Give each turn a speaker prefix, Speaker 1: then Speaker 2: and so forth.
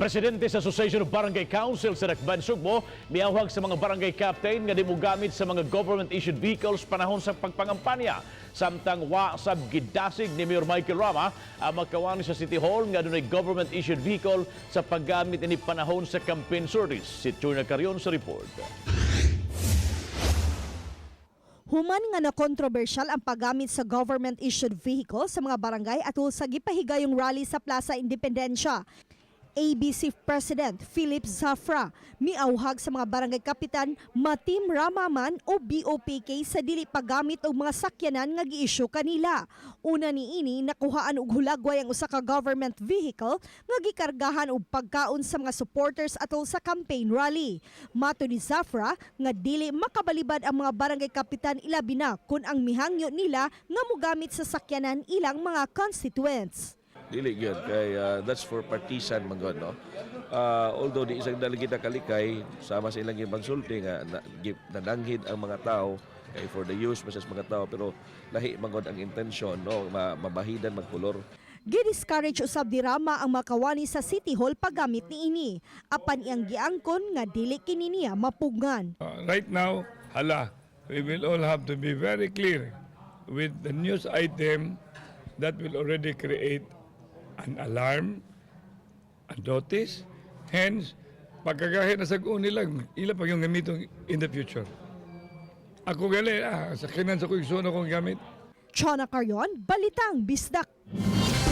Speaker 1: Presidente sa Association of Barangay Council sa Dakban Sugbo, miawhag sa mga barangay captain nga di mogamit sa mga government-issued vehicles panahon sa pagpangampanya. Samtang wa sab gidasig ni Mayor Michael Rama ang magkawani sa City Hall nga dunay government-issued vehicle sa paggamit ini panahon sa campaign service. Si Chona Carion sa report.
Speaker 2: Human nga na kontrobersyal ang paggamit sa government-issued vehicle sa mga barangay atol sa gipahigayong rally sa Plaza Independencia. ABC President Philip Zafra miauhag sa mga barangay kapitan, ma-Team Rama man o BOPK, sa dili paggamit og mga sakyanan nga gi-issue kanila. Una niini, nakuhaan og hulagway ang usa ka government vehicle nga gikargahan og pagkaon sa mga supporters atol sa campaign rally. Mato ni Zafra nga dili makabalibad ang mga barangay kapitan, ilabi na kung ang mihangyo nila nga mogamit sa sakyanan ilang mga constituents.
Speaker 3: Dili gyud kay that's for partisan man gud, no. Although di isang dali kita kalikay sama sa ilang gipangsulti nga na, nananghid ang mga tao kay for the use man sa mga tao, pero lahi man gud ang intention, no, mabahidan magkulor.
Speaker 2: Gidiscourage usab ni Rama ang makawani sa City Hall paggamit niini. Apan iyang giangkon nga dili kini niya mapugngan.
Speaker 4: Right now, hala, we will all have to be very clear with the news item that will already create an alarm, a notice. Hence, pagkagahi na sa nila, ila pa yung gamiton in the future. Ako gali, sakyanan sa ko igsoon akong gamit.
Speaker 2: Chona Carion, Balitang Bisdak.